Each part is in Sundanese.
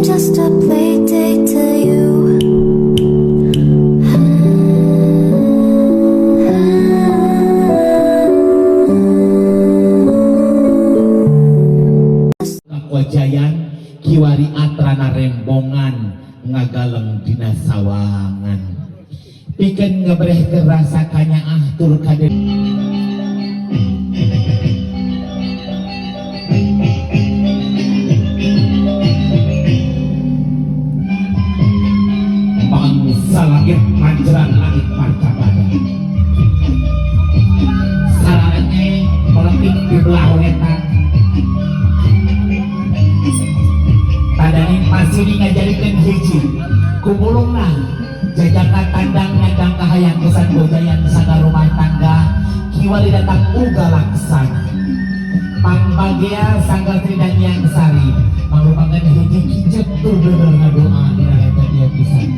I'm just a play date to you. Kakojayan kiwari atrana rembongan ngagaleng dina sawangan pikeun ngebrehkeun rasa kanyaah tur kade. Bangsa langit manjeran langit marcapada sararane meletik di belah wetan. Tadaning pasini ngajadikeun hiji kumulungna jajaka tandang nyandang kahayang kesan bojayan saga rumah tangga kiwari datang uga laksana pangbagea sanggar Tri dan Yang Sari merupakan hiji kicep tur bener ngadoa dina eta dia pisan.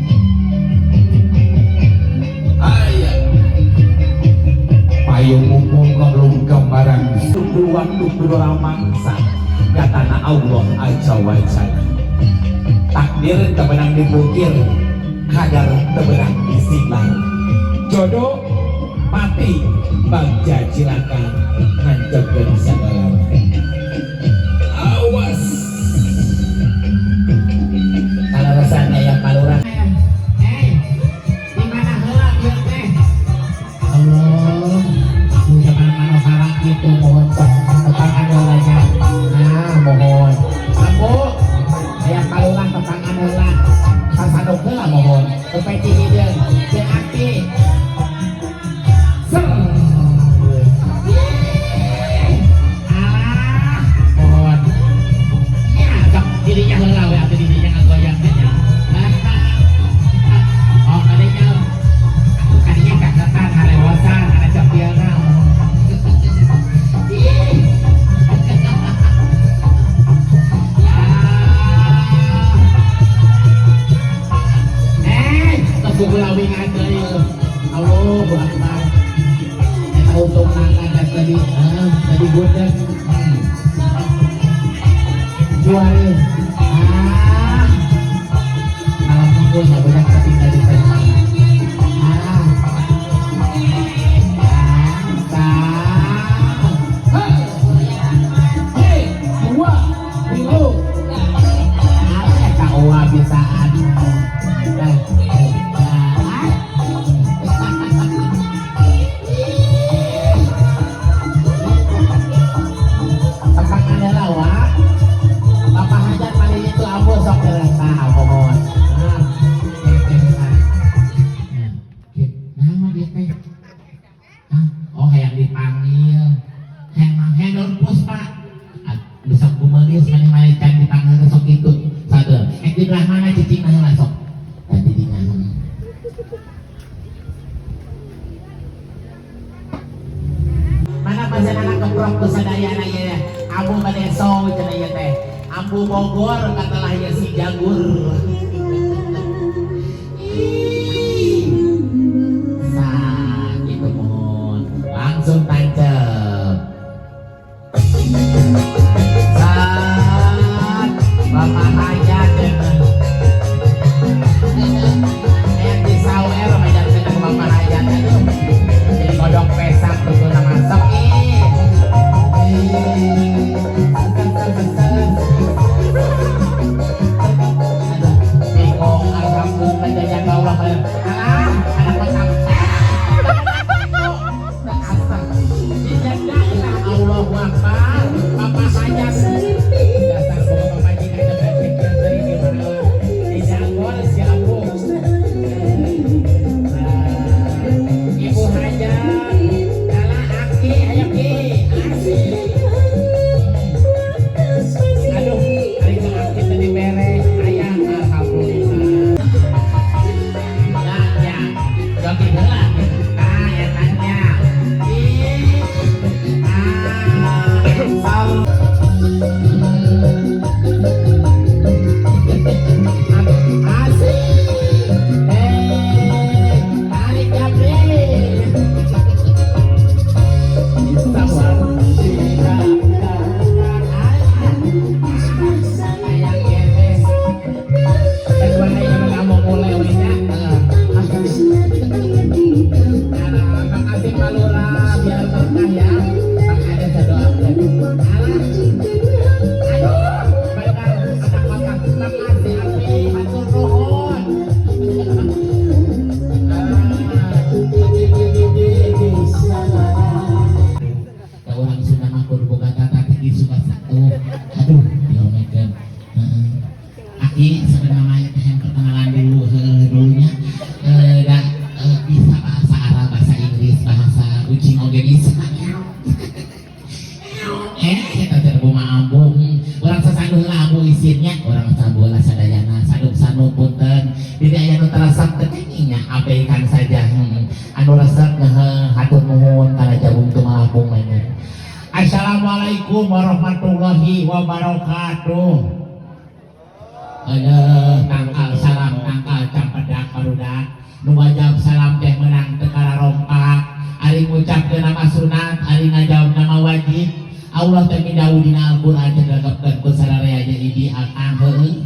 Aya payung mumpung belum gambaran Tunggu waktu kudu mangsa gatana Allah aja wajana takdir temenang dipungkir, kadar temenang disibar, jodoh mati bagja cilaka ngancegkeun sagalana. Awas. Kalau rasanya yang palurah, eh, di mana heula ieu teh? Allah, nu mana gitu, mohon tepangan heula nya. Nah, mohon ambu aya palurah, tepangan heula, sasadok heula, mohon upeti hideung jeung akti. Ser. Ah, mohon ya, sok dirinya heula we atuh, dirinya ngagoyang teh nya. Oh, kadinya kadinya kaketan harewosan kana cepilna. Ih. Eh, tos gugulawingan deui. Allahu Akbar. Eta untung nangka tadi, ah, tadi gudeg. Juari. Ah. Malam minggu ya banyak tertinggal di sana. Ah. Ah. Hei, dua, tilu. Ah, eta owa bisaan. Eh, ah. Tepangan heula wa. Bapak hajat paling itu ambu sok heula tah, mohon. Ah. Teh teh. Nah, dia teh. Hah? Oh, hayang dipanggil. Hayang hayang daun puspa. Ah, besok kumelis maneh-maneh can dipanggil ke sok itu. Sade. Eh, di belah mana cicing heula sok? Tadi di mana? Mana pasangan keprok ku sadayana ieu? Ambu bade so cenah ieu teh. Ambu Bogor katalah ieu si Jagur. Ih. Sa gitu, mohon. Langsung tancap. Sat Bapak hajat yang disawer majarkeun ke Bapak hajat, aduh. Jadi kodok pesak betul masuk ih. Aduh, bingung, alhamdulillah jajan Allah. Alah, anak petang. Allahu Akbar, Bapak hajat. Dasar bapak majikan ada becek yang dari di mana. Aki sebenarnya teh yang perkenalan dulu heuh dulunya da bisa bahasa Arab, bahasa Inggris, bahasa kucing oge bisa. Eta teh kumaha ambu. Urang sasanduh heula ambu isinnya, urang sasanduh heula sadayana, saduk-sanu punten. Diri aya nu teresep teh nya abaikan saja. Anu resep hatur nuhun kana jabung teu malapung mah. Assalamualaikum warahmatullahi wabarakatuh. Aduh, tangkal salam tangkal campedak barudak. Nu wajab salam teh menang teu rompak. Ari ngucapkeun nama sunat, ari ngajawab nama wajib. Allah teh midawuh dina Al-Qur'an cegegepkeun ku sararea jadi akang heueuh.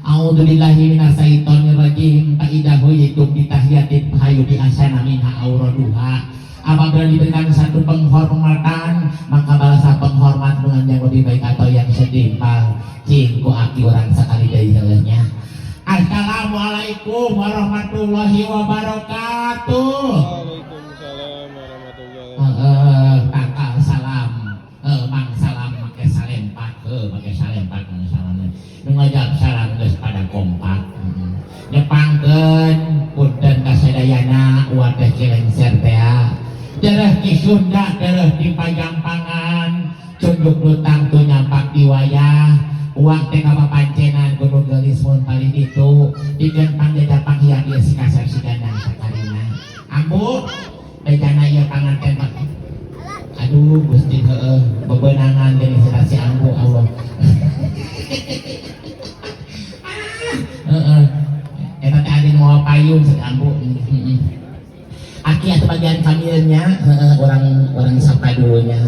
A'udzubillahi minasyaitonir rajim. Fa idza huyyitum bi tahiyatin fahayyu bi ahsana minha aw rudduha. Apabila diberikan satu penghormatan, maka balaslah penghormat dengan yang lebih baik atau yang setimpal. Cing ku aki urang sekali deui heueuh nya. Assalamualaikum warahmatullahi wabarakatuh. Waalaikumsalam warahmatullahi. Heeh, tangkal salam. Mang salam make salempak, heuh make salempak mang salam. Nu ngajak salam geus pada kompak. Nyepangkeun punten ka sadayana uat teh Cilengser teh. Dereh di Sunda, dereh di Pajampangan, cunduk lutang tu nyampak di wayah. Uang teh kapapancenan kudu geulis mun paling ditu pikeun pangjaja panghyang ieu si kasar si gandang sakarina. Ambu bejana ieu panganten mah. Aduh Gusti heueuh bebenangan deui si ambu Allah. Heeh. Eta teh adi nu mawa payung si ambu. Heeh. Aki atau bagian kamilnya heeh, orang orang sapa dulunya.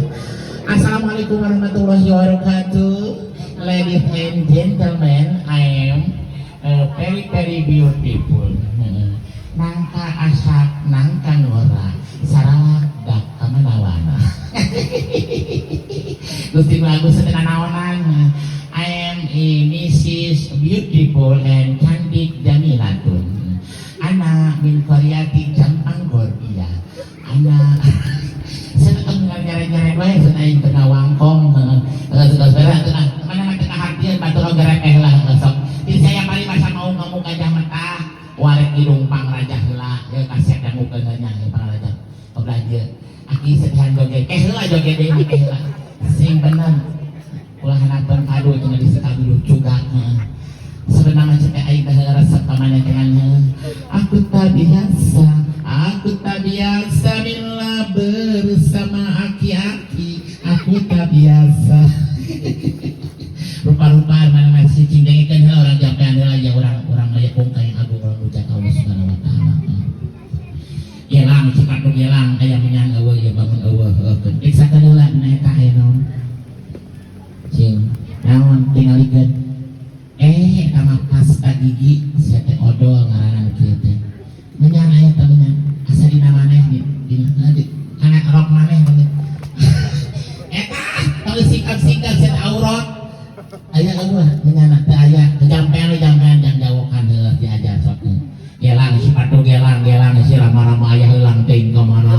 Assalamualaikum warahmatullahi wabarakatuh. Ladies and gentlemen, I am very very beautiful. Heeh. Nangka asak, nangka ngora, sarawak dak kamanawana. Gusti lagu setengah naonan. I am a Mrs. Beautiful and cantik Jamilatun. Ana min Koryati Jampang Gorbia. Ana seneng nyere-nyere wae cenah aing teu ngawangkong heeh. Heeh berat cenah. Mana mah teu kahartieun batur oge repeh lah sok. Di saya paling masa mau ngomong gajah mentah, warek hidung pangraja heula, ya kasihan dangukeun nya pangraja. Belanja. Aki setihan joget, ke heula joget deui ke heula. Sing bener. Ulah hanapan kado cenah di sekabilu cugak heeh. Sebenarnya cek aing teh resep ka mana dengan aku tak biasa, aku tak biasa bila bersama aki-aki, aku tak biasa. Rupa-rupa mana masih cing dengekeun heula urang jampean heula ya urang urang aya kungka yang agung urang ucap Allah Subhanahu wa taala. Gelang cipat nu gelang aya menyan eueuh ya bangun eueuh heueuh. Periksakeun heula dina eta aya naon. Cing naon tingalikeun. Eta mah pasta gigi sia teh odol ngaranna kieu teh. Menyan aya teh menyan asa dina maneh di dina di kana rok maneh bener. Eta tong sikap-sikap sia aurat. Aya eueuh menyan teh aya jampean jampean jang jawokan heueuh diajar sok. Gelang sepatu gelang gelang si rama-rama aya heulang teuing ka mana.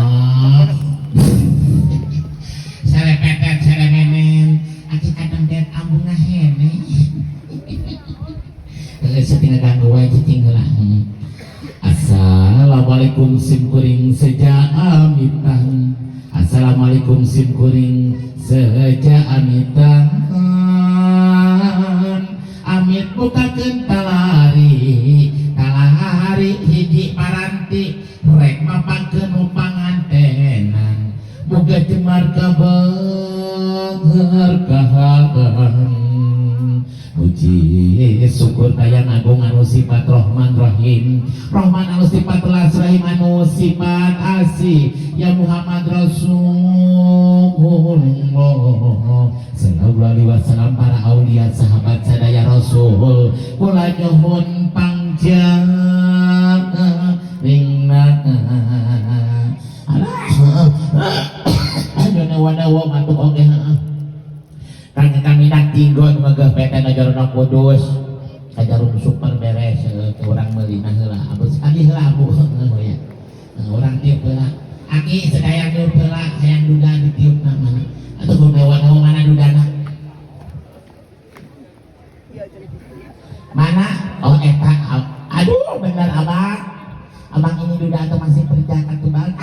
Sarepetet saremenen aki kadang det ambu ngahene. Heueuh satinggal ganggu wae cicing heula. Assalamualaikum sim kuring seja amitan. Assalamualaikum sim kuring seja amitan. Amit bukakeun talari, talari hiji paranti rek mapangkeun nu pangantenan. Muga jemar kaberkahan. Puji syukur kayang agung anu sifat Rahman Rahim, Rahman anu sifat welas, Rahim anu sifat asih, ya Muhammad Rasulullah sallallahu alaihi wasallam, para aulia sahabat sadaya Rasul kula nyuhun pangjaringna. Alah, aduh, mantuk oge heeh. Kang kami nak tinggon megah PT Najarona Kudus kajarum super beres ke urang meulina heula abu sekali heula abu heuh ya urang tiup heula aki sedaya tiup heula hayang duda ditiupna mana atuh dewa mana dudana. Mana? Oh, eta. Aduh, bener abang. Abang ini duda atau masih perjaka tuh, Bang?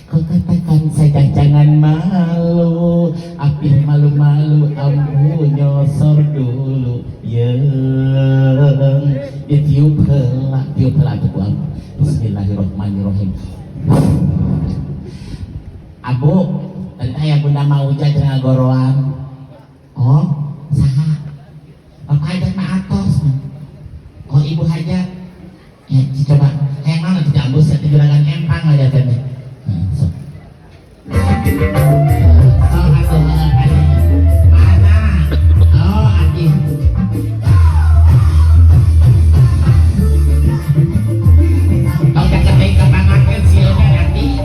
Kau katakan saja jangan malu, api malu-malu, ambu nyosor dulu, yeung, ditiup heula, tiup heula atuh ku ambu. Bismillahirrahmanirrahim. Abu, tadi aya bunda mau jangan ngagoroan. Oh, saha? Bapak hajat mah atos. Oh, ibu hajat. Ya, coba. Kayak mana tidak ambu saya juragan empang aja teh. Nah, sok. Sok atuh, mana? Oh, adi. Tong cakep kepangakeun sieuna nanti.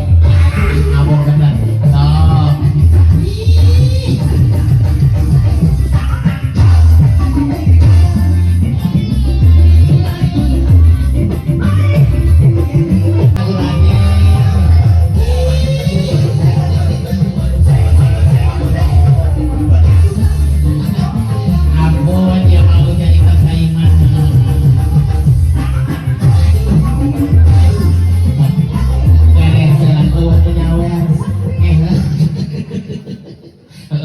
Ngabung bener. Sok. Ih. Ampun, dia mau jadi tersaingan. Beres jalan keluar tuh nyawer. Eh,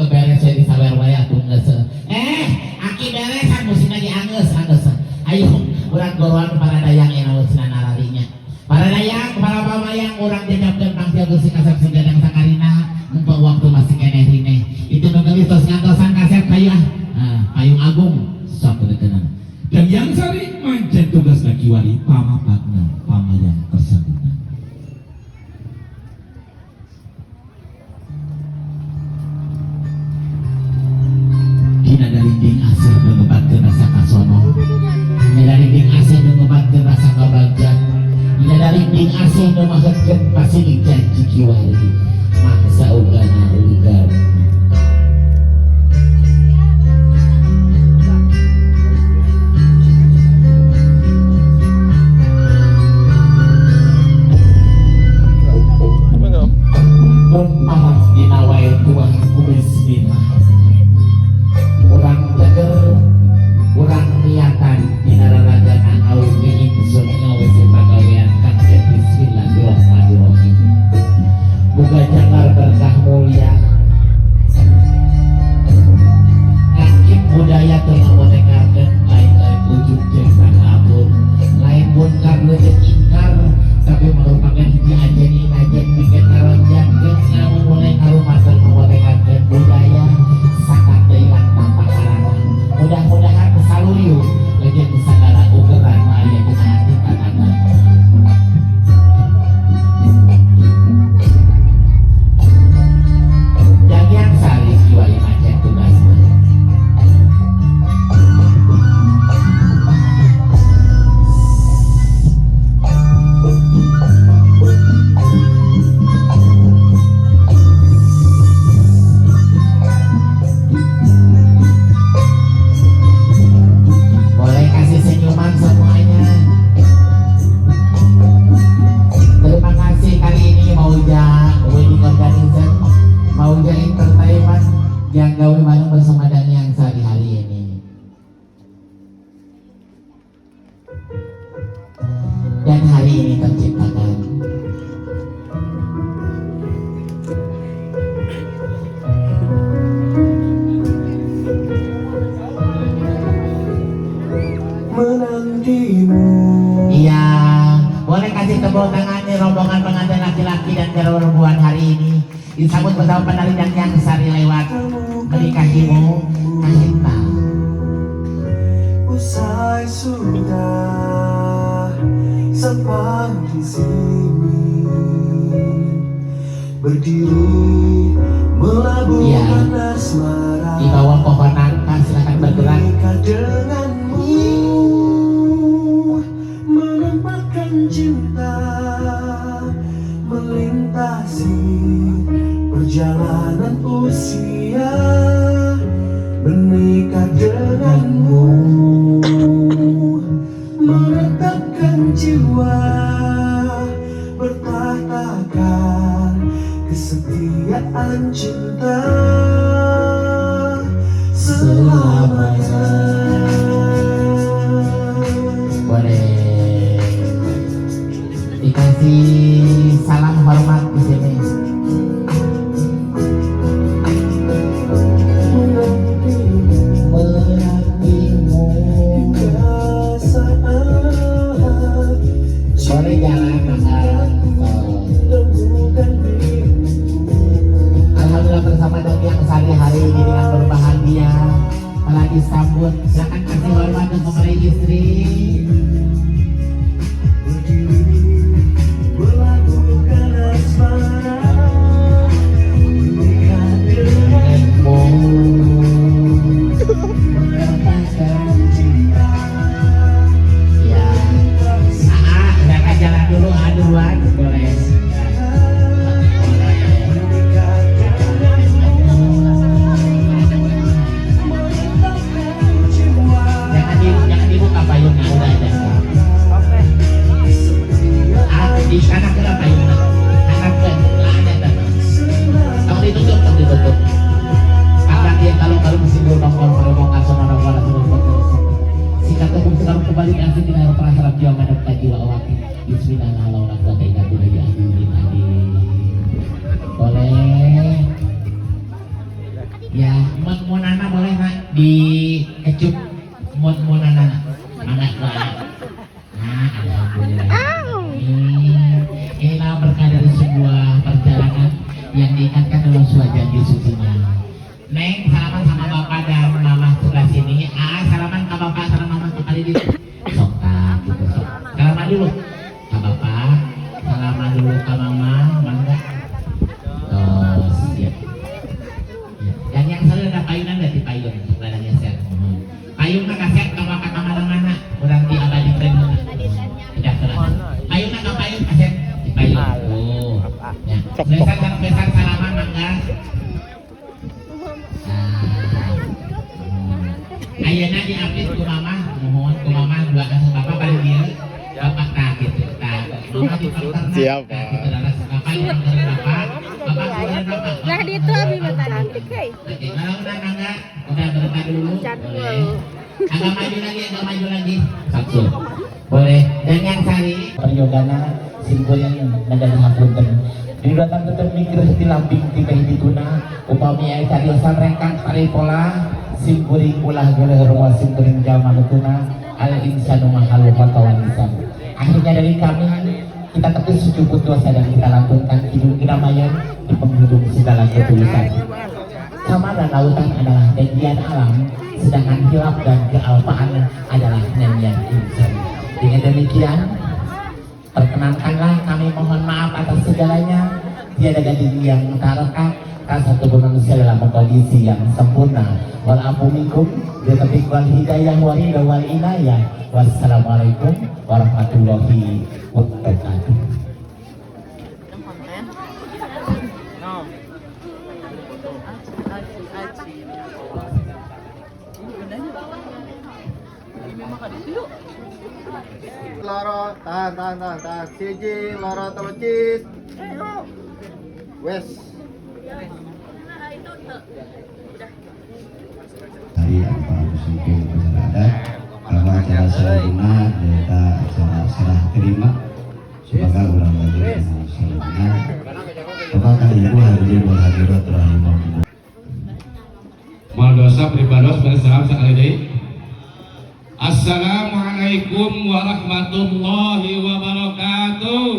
beres jadi sawer wae atuh geus. Eh, aki beresan musim lagi anggeus anggeus. Ayo, urang goroan para dayang yang cenah nararinya. Para dayang, para pamayang urang jajabkeun pangsia Gusti kasep Sigadang Sakarina mumpung waktu masih keneh rineh. Itu nu geulis tos ngantosan kasep kayu ah. Nah, payung agung sok deukeunana. Dan yang sari mancen tugas kiwari pamapatna pamayang tersanguna. Dina darinding asih nu ngebatkeun rasa kasono. Dina darinding asih nu ngebatkeun rasa kabagja. Dina darinding asih nu maksudkeun pasilih janji kiwari. Mangsa ugana uligan. Enggak. Mun paras dina wae tuah ku bismillah. Urang teger, urang niatan dina raragana awuh ingsun ngawesi pagawean kang bismillahirrahmanirrahim. Muga janggar berkah mulia. Ngangkit budaya teu ngamonekarkeun lain-lain ujug jeung sangabur. Lain munkar leutik ingkar tapi merupakan hiji ajen inajen pikeun ngaronjatkeun ngamumule ngarumakeun ngamonekarkeun budaya sangat ilang tanpa karana. Mudah-mudahan saluriu jeung sagala ugeran aya dina hati tanana. Jangan sari kiwari macet tugasna. Boleh kasih senyuman semuanya. Terima kasih kali ini Mauja Wedding Organizer, Mauja Entertainment yang gawe bareng bersama Daniang Sari hari ini. Dan hari ini terciptakan Menantimu. Iya, boleh kasih tepuk tangan nih rombongan pengantin laki-laki dan perempuan hari ini. Disambut bersama penari dan yang sari lewat menikahimu Kahinta. Usai sudah sampai di sini, berdiri melabuhkan asmara. Di bawah pohon nangka silakan bergerak. Menikah denganmu, menempatkan cinta melintasi perjalanan usia. Menikah denganmu, menetapkan jiwa, bertahtakan kesetiaan cinta selamanya. mempelai istri. Berdiri melakukan asmara, menikah denganmu, mendapatkan cinta. Ya. Ah, mereka jalan dulu, ah, duluan, boleh. Boleh. Menikah denganmu, menetapkan jiwa. Jangan dibuka payungnya, udah aja. Ah, di sana ke payungnya. Anak ke, lah ada tuh. Tong ditutup, tong ditutup. Kakak dia kalau kalau mesti dulu nongol kalau mau kasih nongol atau nongol. Singkat tepung sekarang kembali asik dina prasarap jiwa madep ka jiwa awak. Bismillah la haula wala quwata illa billah tadi. Boleh. Ya, mau mau nana boleh nak dikecup, mau mau nana mana boleh. Nah, alhamdulillah. Inilah berkah dari sebuah perjalanan yang diikatkan dalam sebuah janji sucinya. Neng, salaman sama bapak dan mama sebelah sini. Ah, salaman ke bapak, salaman mama ke kali di. Sok, tah, gitu sok. Salaman dulu ke bapak, salaman dulu ke mama, mangga. Terus, ya. Ya. Dan yang selalu ada payungan berarti payung, sebelah geser. Payung mah kasih ke bapak ke mana-mana, urang diabadikan. Tidak salah. Payung mah ke payung kasih di payung. Oh. Ya. Besan besan salaman mangga. Nah. Ayeuna diapit ku mama, mohon ku mama dua kasih bapak paling dieu. Bapak tah gitu. Tah, mama di partnerna. Siap, Tah, gitu laras bapak yang dari bapak, bapak keluarin bapak. Lah di itu abi mah cantik hei. Oke, kalau udah mangga, udah berita dulu, boleh. Agak maju lagi, agak maju lagi. Satu. Boleh. Dan yang sari, perjogana simpul yang nagana hapunten. Di datang tetep mikir di lambing ti dituna, upami aya cariosan rengkang paripola, simkuring ulah geuleuh rumah simkuring jalma tuna, al insanu mahalu fatawan lisan. Akhirnya dari kami kita tepis sujud dosa dan kita lantunkan kidung kedamaian di penghujung segala ketulusan. Sama dan lautan adalah nyanyian alam, sedangkan hilaf dan kealpaan adalah nyanyian insan. Dengan demikian, perkenankanlah kami mohon maaf atas segalanya. Tiada gading yang tak rekat, tak satu pun manusia dalam kondisi yang sempurna. Wal afu minkum, bitaufiq wal hidayah wa ridha wal inayah. Wassalamualaikum warahmatullahi wabarakatuh. Konten. Aci, aci. Gunanya. Ini memang ada yuk. Loro, tahan, tahan, tahan, tahan. Siji, loro, telu, cis. Wes. Itu udah. Hari apa musim masyarakat bahwa acara selanjutnya yaitu acara serah terima sebagai orang lagi selanjutnya. Bapak dan Ibu hadirin wal hadirat rahimakumullah. Moal dosa pribados bari salam sekali deui. Assalamualaikum warahmatullahi wabarakatuh.